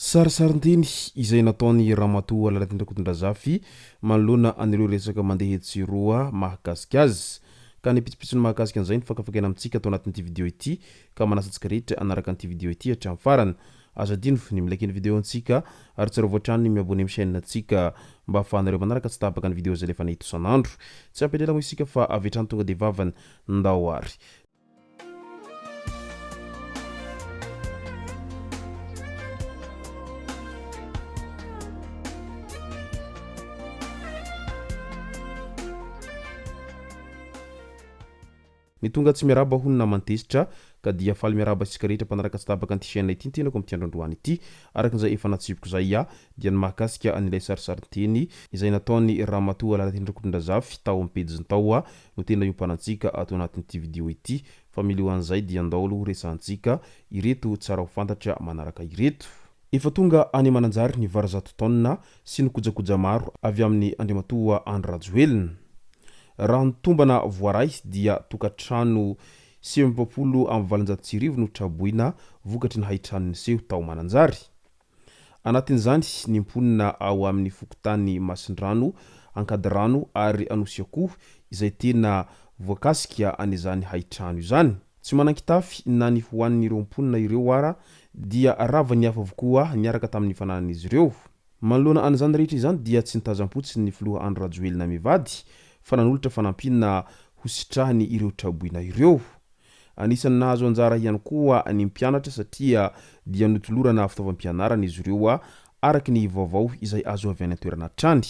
Sarisarin-teny izay nataon'i Ramatoa Lalatiana Rakotondrazafy manoloana an'ireo resaka mandeha etsy sy eroa mahakasika azy. Ka ny pitsopitsony mahakasika an'izay no fakafakaina amintsika ato anatin'ity video ity ka manasa antsika rehetra hanaraka an'ity video ity hatramin'ny farany. Aza adino ny mi-like ny video antsika ary tsarovy hatrany ny mi-abonner amin'ny chaîne antsika mba ahafahanareo manaraka tsy tapaka ny video izay alefanay eto isan'andro. Tsy ampy ela moa isika fa avy hatrany tonga dia vavany. Ndao ary. Ny tonga tsy miarahaba hono naman-tezitra ka dia faly miarahaba isika rehetra mpanaraka tsy tapaka an'ity chaîne ity ny tenako amin'ity andro androany ity. Araka izay efa natsipiko izay aho dia ny mahakasika an'ilay sarisarin-teny izay nataon'i Ramatoa Lalatiana Rakotondrazafy tao amin'ny pejiny tao no tena iompanantsika ato anatin'ity video ity fa milohan'izay dia ndao aloha resahantsika ireto tsara ho fantatra manaraka ireto. Efa tonga any Mananjary ny vary zato taonina sy ny kojakoja maro avy amin'i Andriamatoa Andry Rajoelina. Raha ny tombana voaray dia tokantrano 1849 no traboina vokatry ny haitrano niseho tao Mananjary. Anatin'izany ny mponina ao amin'ny fokontany Masindrano, Ankadirano ary Anosiakoho izay tena voakasika an'izany haitrano izany. Tsy manan-kitafy na ny hohanin'ireo mponina ireo ara dia ravan'ny afo avokoa niaraka tamin'ny fananan'izy ireo. Manoloana an'izany rehetra izany dia tsy nitazam-potsiny ny filoha Andry Rajoelina mivady fa nanolotra fanampiana ho sitrahiny ireo traboina ireo. Anisan'ny nahazo anjara ihany koa ny mpianatra satria dia notolorana fitaovam-pianarana izy ireo araka ny vaovao izay azo avy any an-toerana hatrany.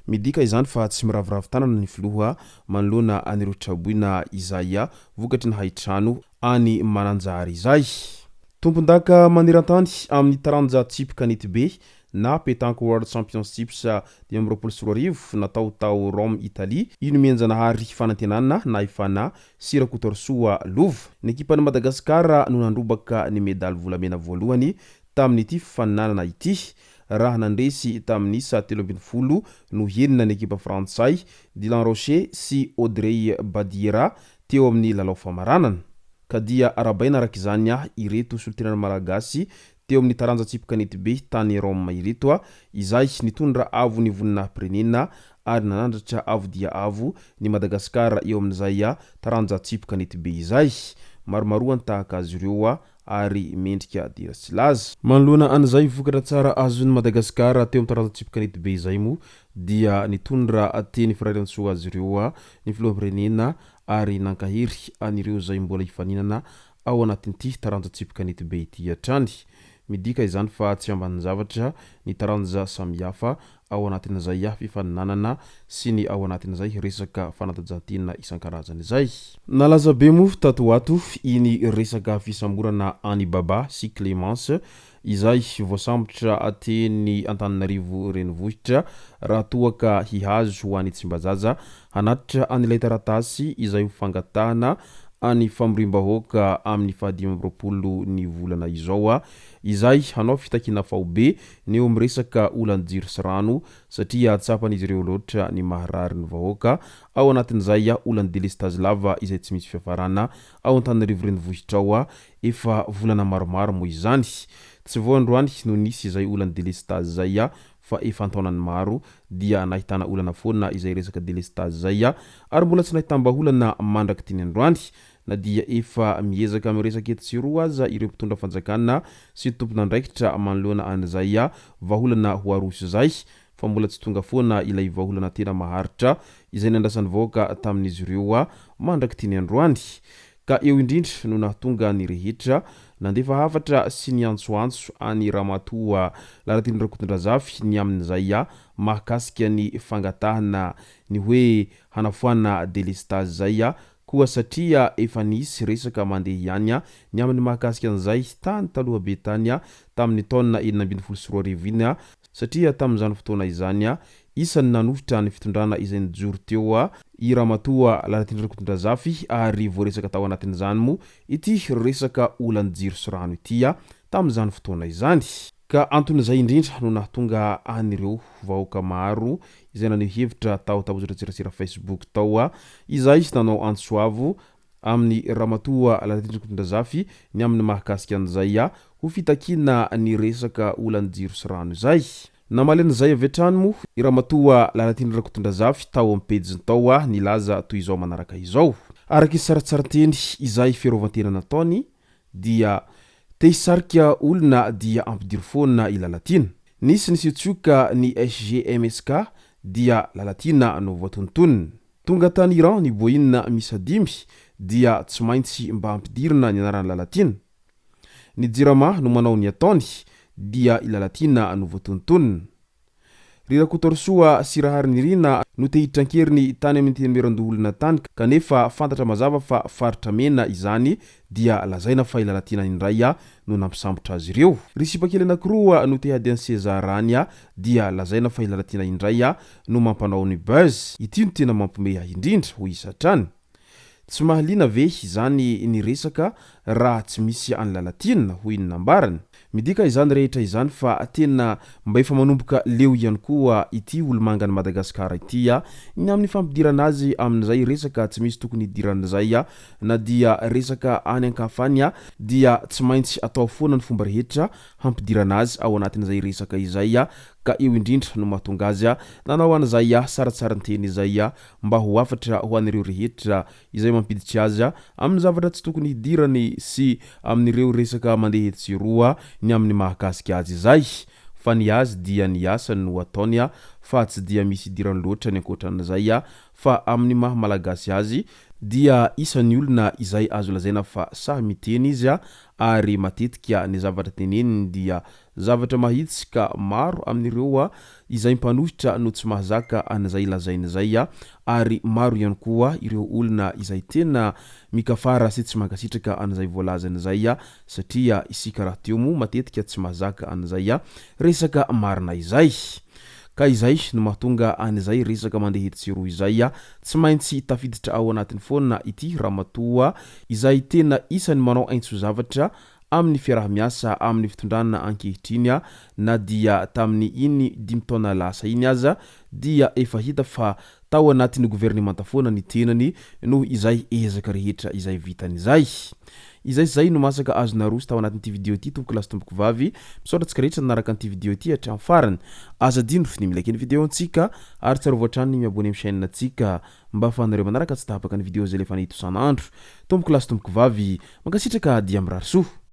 Midika izany fa tsy miraviravy tanana ny filoha manoloana an'ireo traboina izay vokatry ny haitrano any Mananjary izay. Tompondaka maneran-tany amin'ny taranja tsipy kanetibe na Petanque World Championships 2025 natao tao Rome Italie i Nomenjanahary Fanantenana Nahifana sy Rakotoarisoa Lova. Ny ekipan'i Madagasikara no nandrobaka ny medaly volamena voalohany tamin'ity fifaninanana ity raha nandresy tamin'ny isa 13-6 ny ekipa frantsay Dylan Rocher sy Audrey Badiera teo amin'ny lalao famaranana. Ka dia arahabaina araka izany ireto solontenan'ny Malagasy teo amin'ny taranja tsipy kanetibe tany Rome ireto izay nitondra avo ny voninahi-pirenena ary nanandratra avo dia avo ny Madagasikara eo amin'izay taranja tsipy kanetibe izay. Maromaroa ny tahaka azy ireo ary mendrika dera sy laza. Manoloana an'izay vokatra tsara azon'i Madagasikara teo amin'ny taranja tsipy kanetibe izay moa dia nitondra teny firariantsoa azy ireo ny filoham-pirenena ary nankahery an'ireo izay mbola hifaninana ao anatin'ity taranja tsipy kanetibe ity hatrany. Midika izany fa tsy ambanin-javatra ny taranja samihafa ao anatin'izay fifaninanana sy ny ao anatin'izay resaka fanatanjahantena isan-karazany izay. Nalaza be moa tato ho ato iny resaka fisamborana an'i Baba sy Clémence izay voasambotra teny Antananarivo renivohitra raha toa ka hihazo ho any Tsimbazaza hanatitra an'ilay taratasy izay ho fangatahana any famoriam-bahoaka amin'ny faha 25 ny volana izao izay hanao fitakiana faobe ny eo amin'ny resaka olan'ny jiro sy rano satria tsapan'izy ireo loatra ny maharary ny vahoaka ao anatin'izay olan'ny delestazy lava izay tsy misy fiafarana ao Antananarivo renivohitra ao Efa volana maromaro moa izany. Tsy vao androany no nisy izay olan'ny delestazy izay fa efa an-taonany maro dia nahitana olana foana izay resaka delestazy izay ary mbola tsy nahitam-bahaolana mandrak'ity ny androany na dia efa miezaka miresaka etsy sy eroa aza ireo mpitondra fanjakana sy tompon'andraikitra manoloana an'izay vahaolana ho aroso izay fa mbola tsy tonga foana ilay vahaolana tena maharitra izay nandrasan'ny vahoaka tamin'izy ireo mandrak'ity ny androany. Ka eo indrindra no nahatonga ny rehetra nandefa hafatra sy niantsoantso an'i Ramatoa Lalatiana Rakotondrazafy ny amin'izay mahakasika ny fangatahana ny hoe hanafoana delestazy izay koa satria efa nisy resaka mandeha ihany ny amin'ny mahakasika an'izay tany taloha be tany tamin'ny taona 2016 iny satria tamin'izany fotoana izany Isan'ny nanohitra ny fitondrana izay nijoro teo i Ramatoa Lalatiana Rakotondrazafy ary voaresaka tao anatin'izany moa ity resaka olan'ny jiro sy rano ity tamin'izany fotoana izany. Ka anton'izay indrindra no nahatonga an'ireo vahoaka maro izay naneho hevitra tao tambajotran-tserasera Facebook tao izay nanao antso avo amin'i Ramatoa Lalatiana Rakotondrazafy ny amin'ny mahakasika an'izay. ho fitakiana ny resaka olan'ny jiro sy rano izay. Namaly an'izay avy hatrany moa i Ramatoa Lalatiana Rakotondrazafy tao amin'ny pejiny tao nilaza toy izao manaraka izao. Araka ny saritsarin-teny izay fiarovan-tena nataony dia te hisarika olona dia ampidiro foana i Lalatiana. Nisy ny siotsioka ny SGMSK dia Lalatiana no voatonontonona. Tonga tany Iran ny Boeing miisa dimy dia tsy maintsy mba ampidirina ny anaran'i Lalatiana. Ny Jirama no manao ny ataony dia i Lalatiana no voatonontonona. Ry Rakotoarisoa sy Raharinirina no te hiditra an-keriny tany amin'ny Antenimierandoholona tany kanefa fantatra mazava fa faritra mena izany dia lazaina fa i Lalatiana indray no nampisambotra azy ireo. Ry sipakely anankiroa no te hady an'i César any dia lazaina fa i Lalatiana indray no mampanao ny buzz. Ity no tena mampimehy ahy indrindra, hoy izy hatrany. Tsy mahaliana ve izany ny resaka raha tsy misy an'i Lalatiana, hoy ny nambarany. Midika izany rehetra izany fa tena mba efa manomboka leo ihany koa ity olomangan'i Madagasikara ity ny amin'ny fampidirana azy amin'izay resaka tsy misy tokony hidiran'izay na dia resaka any an-kafa any dia tsy maintsy atao foana ny fomba rehetra hampidirana azy ao anatin'izay resaka izay ka eo indrindra no mahatonga azy nanao an'izay saritsarin-teny izay mba ho hafatra ho an'ireo rehetra izay mampiditra azy amin'ny zavatra tsy tokony hidirany sy amin'ireo resaka mandeha etsy sy eroa ny amin'ny mahakasika azy izay fa ny azy dia ny asany no ataony fa tsy dia misy idirany loatra ny ankoatran'izay fa amin'ny maha malagasy azy dia isan'ny olona izay azo lazaina fa sahy miteny izy ary matetika ny zavatra teneniny dia Zavatra mahitsy ka maro amin'ireo izay mpanohitra no tsy mahazaka an'izay lazainy izay ary maro ihany koa ireo olona izay tena mikafara sy tsy mankasitraka an'izay voalazany izay satria isika rahateo moa matetika tsy mahazaka an'izay resaka marina izay. Ka izay no mahatonga an'izay resaka mandeha etsy sy eroa izay tsy maintsy tafiditra ao anatiny foana ity ramatoa izay tena isan'ny manao aintso zavatra amin'ny fiaraha-miasa amin'ny fitondrana ankehitriny na dia tamin'ny iny dimy taona lasa iny aza dia efa hita fa tao anatin'ny governemanta foana ny tenany noho izay ezaka rehetra izay vitany izay. Izay sy izay no masaka azo naroso tao anatin'ity video ity tompoko lahy sy tompoko vavy. Misaotra antsika rehetra nanaraka an'ity video ity hatramin'ny farany. Aza adino ny mi-like ny video antsika ary tsarovy hatrany ny mi-abonner amin'ny chaîne antsika mba ahafahanareo manaraka tsy tapaka ny video izay alefanay eto isan'andro. Tompoko lahy sy tompoko vavy, mankasitraka dia mirary soa.